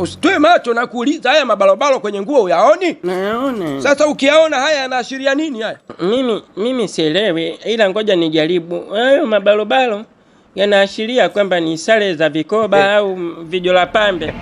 Usitoe macho na kuuliza, haya mabalobalo kwenye nguo uyaoni? Naona. Sasa ukiyaona haya yanaashiria nini haya? Mimi sielewi, ila ngoja nijaribu. Hayo mabalobalo yanaashiria kwamba ni sare za vikoba au vijola pambe.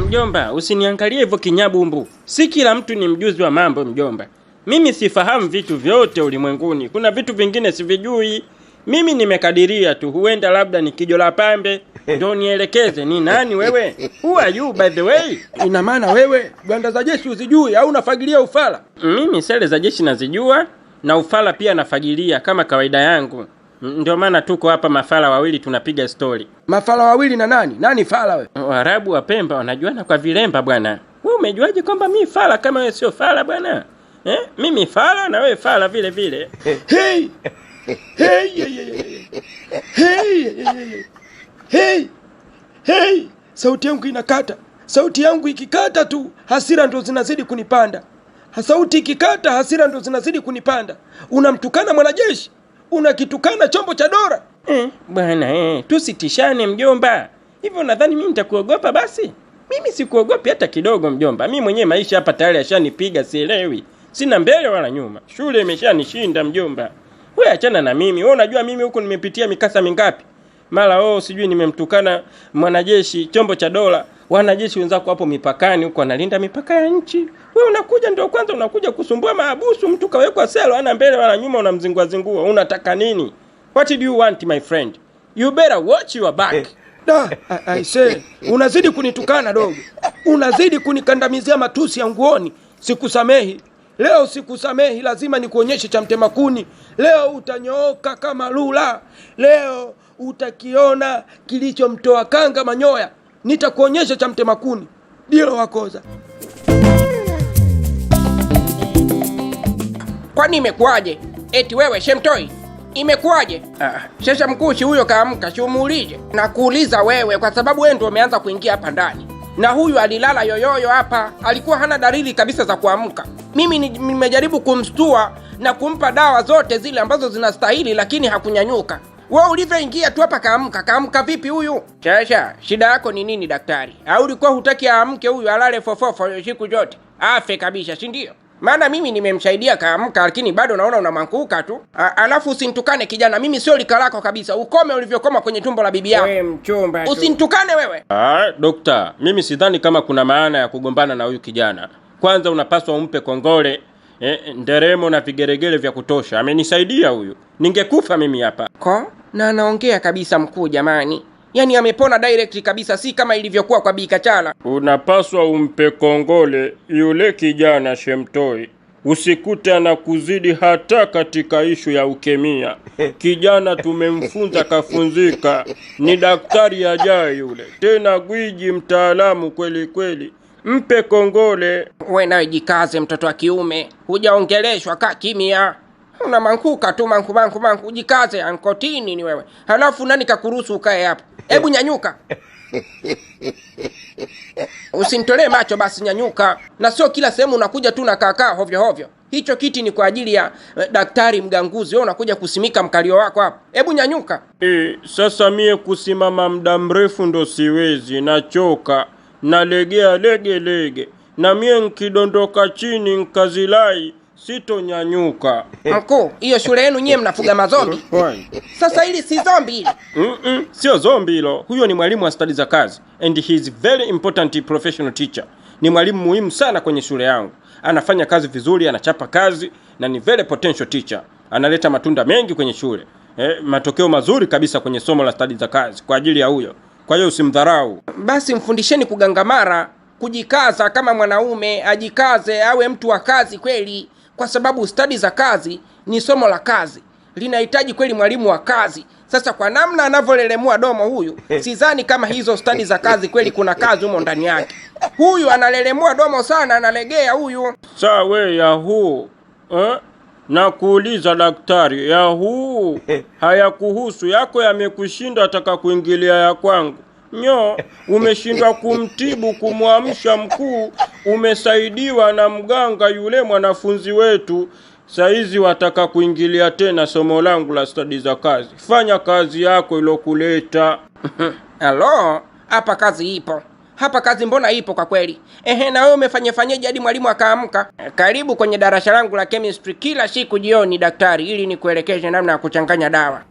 Mjomba, usiniangalie hivyo kinyabumbu. Si kila mtu ni mjuzi wa mambo mjomba. Mimi sifahamu vitu vyote ulimwenguni. Kuna vitu vingine sivijui. Mimi nimekadiria tu, huenda labda ni kijola pambe. Ndio nielekeze ni nani wewe? Who are you by the way? Ina maana wewe gwanda za jeshi uzijui au unafagilia ufala? Mimi sare za jeshi nazijua na ufala pia nafagilia kama kawaida yangu. Ndio maana tuko hapa mafala wawili tunapiga stori. Mafala wawili na nani? Nani fala wewe? Waarabu wa Pemba wanajuana kwa vilemba bwana. Wewe umejuaje kwamba mi fala kama wewe sio fala bwana? Eh? Mimi fala na wewe fala vile vile. Hey! Hey, hey, hey, hey. Hey, hey, hey. Hey! Sauti yangu inakata. Sauti yangu ikikata tu, hasira ndo zinazidi kunipanda. Sauti ikikata, hasira ndo zinazidi kunipanda. Unamtukana mwanajeshi, unakitukana chombo cha dola. Bwana tusitishane mjomba. Hivyo nadhani mimi nitakuogopa basi? Mimi sikuogopi hata kidogo mjomba. Mimi mwenyewe maisha hapa tayari yashanipiga, sielewi. Sina mbele wala nyuma. Shule imeshanishinda mjomba. Wewe achana na mimi. Wewe unajua mimi huku nimepitia mikasa mingapi? Mara sijui nimemtukana mwanajeshi, chombo cha dola. Wanajeshi wenzako hapo mipakani huko wanalinda mipaka ya nchi. Wewe unakuja ndio kwanza unakuja kusumbua maabusu, mtu kawekwa selo, hana mbele wala nyuma, unamzingua zingua. Unataka nini? What do you want my friend? You better watch your back. Da, I say, unazidi kunitukana dogo. Unazidi kunikandamizia matusi ya nguoni. Sikusamehi. Leo sikusamehi, lazima nikuonyeshe cha mtema kuni. Leo utanyooka kama lula. Leo utakiona kilichomtoa kanga manyoya. Nitakuonyesha cha mtema kuni. Dilo wakoza. Kwani imekuwaje? Eti wewe Shemtoi, imekuwaje? Shesha mkushi huyo kaamka, si umuulize. Nakuuliza wewe kwa sababu wewe ndio umeanza kuingia hapa ndani. Na huyu alilala yoyoyo hapa, alikuwa hana dalili kabisa za kuamka. Mimi nimejaribu kumstua na kumpa dawa zote zile ambazo zinastahili, lakini hakunyanyuka. Wewe ulivyoingia tu hapa kaamka. Kaamka vipi huyu? Shesha, shida yako ni nini daktari? Au ulikuwa hutaki aamke huyu, alale fofofo siku zote? Afe kabisa, si ndio? Maana mimi nimemsaidia kaamka, lakini bado naona unamwanguka tu. Alafu usinitukane kijana, mimi sio lika lako kabisa. Ukome ulivyokoma kwenye tumbo la bibi yako. Wewe mchumba tu. Usinitukane wewe. Dokta, mimi sidhani kama kuna maana ya kugombana na huyu kijana. Kwanza unapaswa umpe kongole, nderemo na vigeregere vya kutosha. Amenisaidia huyu. Ningekufa mimi hapa. Ko? Na anaongea kabisa mkuu jamani. Yaani amepona direct kabisa, si kama ilivyokuwa kwa Bi Kachala. Unapaswa umpe kongole yule kijana Shemtoi. Usikute anakuzidi hata katika ishu ya ukemia. Kijana tumemfunza kafunzika. Ni daktari ajaye yule. Tena gwiji mtaalamu kweli kweli. Mpe kongole. We nawe jikaze mtoto wa kiume. Hujaongeleshwa, kaa kimya. Una mankuka tu, manku manku manku. Jikaze ankotini ni wewe. Halafu nani kakuruhusu ukae hapa? Hebu nyanyuka. Usinitolee macho basi, nyanyuka. Na sio kila sehemu unakuja tu na kaakaa hovyo hovyo. Hicho kiti ni kwa ajili ya daktari mganguzi. Wewe unakuja kusimika mkalio wako hapa. Hebu nyanyuka. Sasa mie kusimama muda mrefu ndo siwezi, nachoka. Nalegea lege lege. Na mie nkidondoka chini nkazilai sitonyanyuka. Mkuu, hiyo shule yenu nyie mnafuga mazombi? Sasa hili si zombi hili. Sio zombi hilo. Huyo ni mwalimu wa stadi za kazi and he is very important professional teacher. Ni mwalimu muhimu sana kwenye shule yangu. Anafanya kazi vizuri, anachapa kazi na ni very potential teacher. Analeta matunda mengi kwenye shule. Matokeo mazuri kabisa kwenye somo la stadi za kazi kwa ajili ya huyo. Kwa hiyo usimdharau. Basi mfundisheni kugangamara, kujikaza kama mwanaume, ajikaze awe mtu wa kazi kweli, kwa sababu stadi za kazi ni somo la kazi. Linahitaji kweli mwalimu wa kazi. Sasa kwa namna anavyolelemua domo huyu, sidhani kama hizo stadi za kazi kweli kuna kazi humo ndani yake. Huyu analelemua domo sana, analegea huyu. Sawa we yahoo. Na kuuliza daktari, yahoo hayakuhusu, yako yamekushinda, ataka kuingilia ya kwangu. Nyo, umeshindwa kumtibu, kumwamsha mkuu, umesaidiwa na mganga yule mwanafunzi wetu. Saizi wataka kuingilia tena somo langu la stadi za kazi. Fanya kazi yako ilokuleta. Halo, hapa kazi ipo. Hapa kazi mbona ipo kwa kweli. Ehe, na wewe umefanya fanyeje hadi mwalimu akaamka? Karibu kwenye darasa langu la chemistry kila siku jioni daktari, ili nikuelekeze namna ya kuchanganya dawa.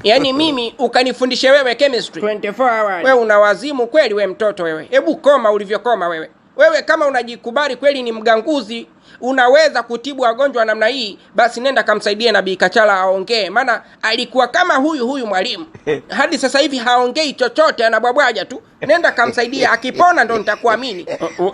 Yaani mimi ukanifundishe wewe chemistry 24 hours. Wewe una wazimu kweli we mtoto wewe. Hebu koma ulivyokoma wewe. Wewe kama unajikubali kweli ni mganguzi, unaweza kutibu wagonjwa namna hii, basi nenda kamsaidie na Bi Kachala aongee, maana alikuwa kama huyu huyu mwalimu hadi sasa hivi haongei chochote, anabwabwaja tu. Nenda kamsaidia, akipona ndo nitakuamini.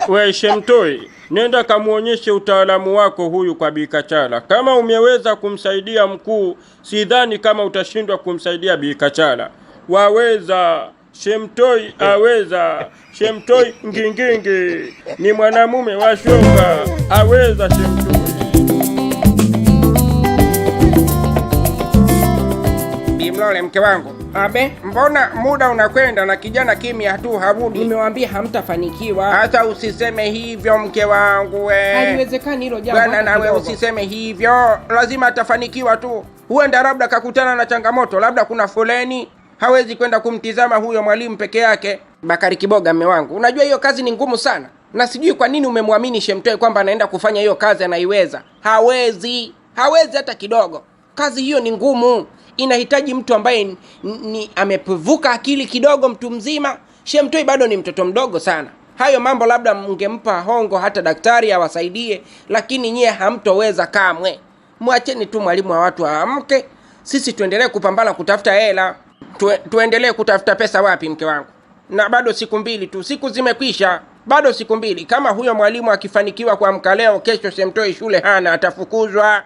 We Shemtoi, nenda kamuonyeshe utaalamu wako huyu kwa Bikachala. Kama umeweza kumsaidia mkuu, sidhani kama utashindwa kumsaidia Bikachala. Waweza Shemtoi, aweza Shemtoi. Ngingingi ni mwanamume wa shoka, aweza Shemtoi. Bimlole, mke wangu, Abe, mbona muda unakwenda na kijana kimya tu harudi? Nimewaambia hamtafanikiwa. Hata usiseme hivyo mke wangu we. Haliwezekani hilo jambo Bwana hata nawe kidogo. usiseme hivyo, lazima atafanikiwa tu. Huenda labda kakutana na changamoto, labda kuna foleni, hawezi kwenda kumtizama huyo mwalimu peke yake. Bakari Kiboga, mme wangu, unajua hiyo kazi ni ngumu sana, na sijui kwa nini umemwamini Shemtoe kwamba anaenda kufanya hiyo kazi, anaiweza. Hawezi, hawezi hata kidogo. Kazi hiyo ni ngumu, inahitaji mtu ambaye ni amepevuka akili kidogo, mtu mzima. Shemtoi bado ni mtoto mdogo sana. Hayo mambo labda mngempa hongo hata daktari awasaidie, lakini nyie hamtoweza kamwe. Mwacheni tu mwalimu wa watu aamke, sisi tuendelee kupambana kutafuta hela. Tuendelee kutafuta pesa wapi, mke wangu? Na bado siku mbili tu, siku zimekwisha, bado siku mbili. Kama huyo mwalimu akifanikiwa kuamka leo, kesho Shemtoi shule hana, atafukuzwa.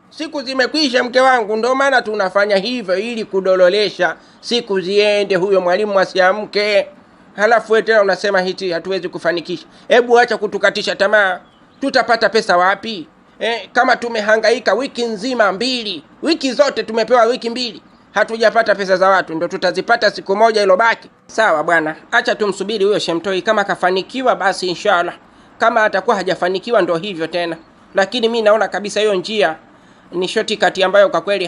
Siku zimekwisha mke wangu, ndio maana tunafanya hivyo ili kudololesha siku ziende, huyo mwalimu asiamke. Halafu wewe tena unasema hiti hatuwezi kufanikisha. Hebu acha kutukatisha tamaa, tutapata pesa wapi? Kama tumehangaika wiki nzima mbili, wiki zote tumepewa wiki mbili, hatujapata pesa za watu, ndo tutazipata siku moja ilobaki? Sawa bwana, acha tumsubiri huyo Shemtoi, kama kafanikiwa basi inshallah, kama atakuwa hajafanikiwa ndo hivyo tena. Lakini mi naona kabisa hiyo njia ni shortcut ambayo kwa kweli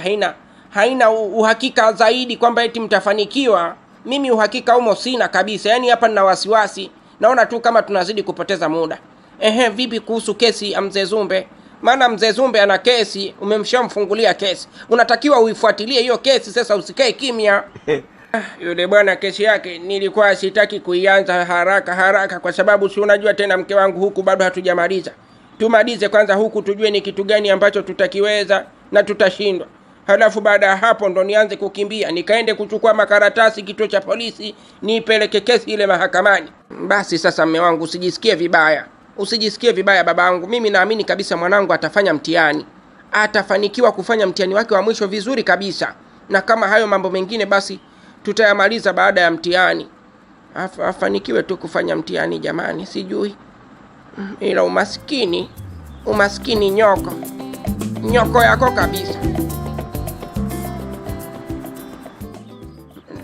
haina uhakika zaidi kwamba eti mtafanikiwa. Mimi uhakika humo sina kabisa, yaani hapa nina wasiwasi, naona tu kama tunazidi kupoteza muda. Ehe, vipi kuhusu kesi ya mzee Zumbe? Maana mzee Zumbe ana kesi, umemshamfungulia kesi, unatakiwa uifuatilie hiyo kesi sasa, usikae kimya. Yule bwana kesi yake nilikuwa sitaki kuianza haraka haraka, kwa sababu si unajua tena mke wangu, huku bado hatujamaliza. Tumalize kwanza huku tujue ni kitu gani ambacho tutakiweza na tutashindwa, halafu baada ya hapo ndo nianze kukimbia nikaende kuchukua makaratasi kituo cha polisi niipeleke kesi ile mahakamani. Basi sasa, mme wangu, usijisikie vibaya, usijisikie vibaya babangu. Mimi naamini kabisa mwanangu atafanya mtihani, atafanikiwa kufanya mtihani wake wa mwisho vizuri kabisa, na kama hayo mambo mengine basi tutayamaliza baada ya mtihani. Afanikiwe tu kufanya mtihani jamani, sijui ila umaskini, umaskini nyoko nyoko yako kabisa.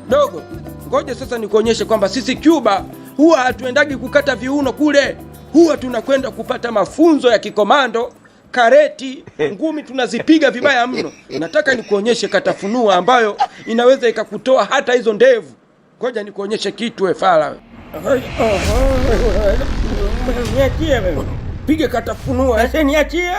Dogo, ngoja sasa nikuonyeshe kwamba sisi Cuba huwa hatuendagi kukata viuno kule, huwa tunakwenda kupata mafunzo ya kikomando, kareti, ngumi tunazipiga vibaya mno. Nataka nikuonyeshe katafunua ambayo inaweza ikakutoa hata hizo ndevu. Ngoja nikuonyeshe kitu we fala. Niachie wewe. Piga katafunua. Sasa niachie.